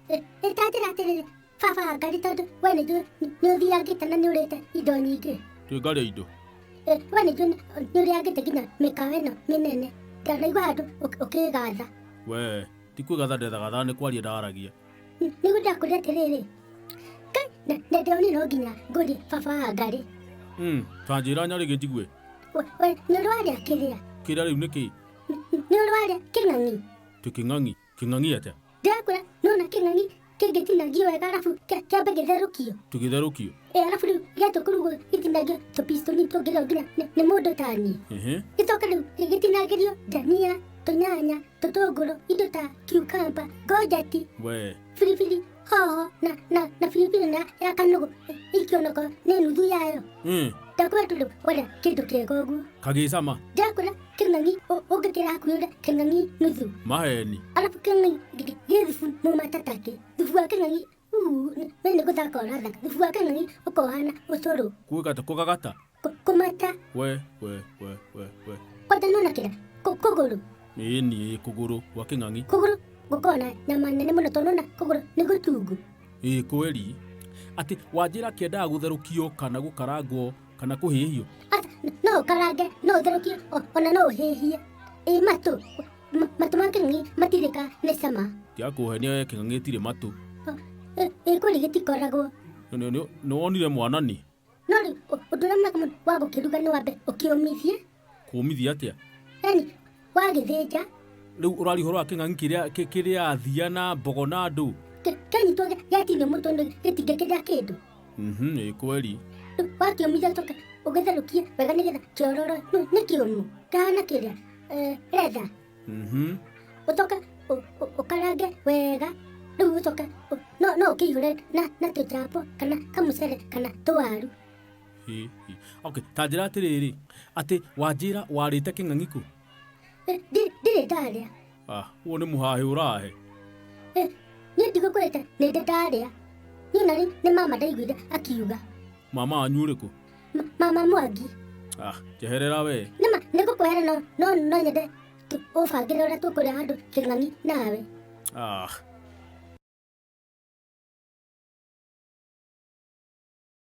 Ta njĩra atĩrĩrĩ, baba wa Ngarĩ, tondũ we nĩ njũĩ nĩ ũthiangĩte na nĩ ũrĩte indo nyingĩ. Twĩ indo. We nĩ njũĩ nĩ ũrĩangĩte nginya mĩkawa ĩno mĩnene. Ndanaigua handũ ũkĩgatha. We, ti kwĩgatha ndethagathaga nĩ kwaria ndaragia. Nĩguo ndakwĩra atĩrĩrĩ, Ngai, na ndĩronire no nginya ngũrie baba wa Ngarĩ. Ta njĩra nyarĩgĩ njigue. We nĩ ũrĩ warĩa kĩrĩa? Kĩrĩa rĩu nĩ kĩĩ? Nĩ ũrĩ warĩa kĩng'ang'i? Tĩ kĩng'ang'i. Kĩng'ang'i atĩa? Ndĩrakwĩra nona kĩng'ang'i kĩngĩtinangio wega arabu kĩambe gĩtherũkio. Tũgĩtherũkio. Ĩ arabu rĩu gĩatua kũrugwo gĩtinangio tũpici tũnini tũngĩrĩo nginya nĩ mũndũ ta niĩ. Gĩcoke rĩu gĩtinangĩrio ndania, tũnyanya, tũtũngũrũ, indo ta cucumber, ngojeti, We. biribiri, hoho na biribiri na ya kanũgũ ikĩonoko nĩ nuthu yayo. Ndakwĩra tondũ warĩa kĩndũ kĩega ũguo. Kagĩcama. Ndĩrakwĩra kĩng'ang'i ũngĩkĩra hakuhĩ ũrĩa kĩng'ang'i nuthu. Maheni. Arabu kĩng'ang'i gĩ thubu mũmata takĩ. Thubu wa kĩng'ang'i we nĩ gũthaka ũrathaka. Thubu wa kĩng'ang'i ũkohana ũcũrũ. Kwĩgata kũgagata. Kũmata. We we we we we. Kwanja nona kĩrĩa kũgũrũ. Ĩni kũgũrũ gwa kĩng'ang'i. Kũgũrũ gũkoragwo na nyama nene mũno tondũ nona kũgũrũ nĩ gũtungu. Ĩĩ kweri. Atĩ wanjĩra kĩendaga gũtherũkio kana gũkarangwo kana kũhĩhio? Aca, no ũkarange, no ũtherũkie, ona no ũhĩhie. Ĩ matũ, matũ ma kĩng'ang'i matirĩka nĩ cama. Tiga kũhenia we kĩng'ang'i gĩtirĩ matũ. Ĩ kweri gĩtikoragwo. Nĩ wonire mwanani? No rĩu ũndũ ũrĩa mwega mũno wa gũkĩruga nĩ wambe ũkĩũmithie. Kũũmithia atĩa? Yaani wagĩthĩnja. Rĩu ũraria ũhoro wa kĩng'ang'i kĩrĩa kĩrĩa thia na mbogo na andũ. Kĩanyitwo gĩatinio mũtwe nĩ gĩtingĩkĩrĩa kĩndũ. Ĩ kweri. Rĩu wakĩũmithia ũcoke ũgĩtherũkie wega nĩgetha kĩororo nĩ kĩũmũ kĩhana kĩrĩa leather. Ũcoke ũkarange wega rĩu ũcoke no ũkĩihũre na tũchapo kana kamũcere kana tũwaru. Hi, hi. Okay, ta njĩra atĩrĩrĩ, atĩ wanjĩra warĩte kĩng'ang'i kũ? Ndirĩ ndarĩa. Ah, ũyũ nĩ mũhahĩ ũrahe. Niĩ ndigũkwĩrĩte nĩ ndĩ ndarĩa. Niĩ na rĩu nĩ mama ndaiguire akiuga. Mama wanyu ũrĩkũ? Mama Mwangi. Ah, njeherera we. Nĩma nĩngũkweherera no nyende ũbangĩre ũrĩa tũkũrĩa handũ kĩng'ang'i nawe. Ah.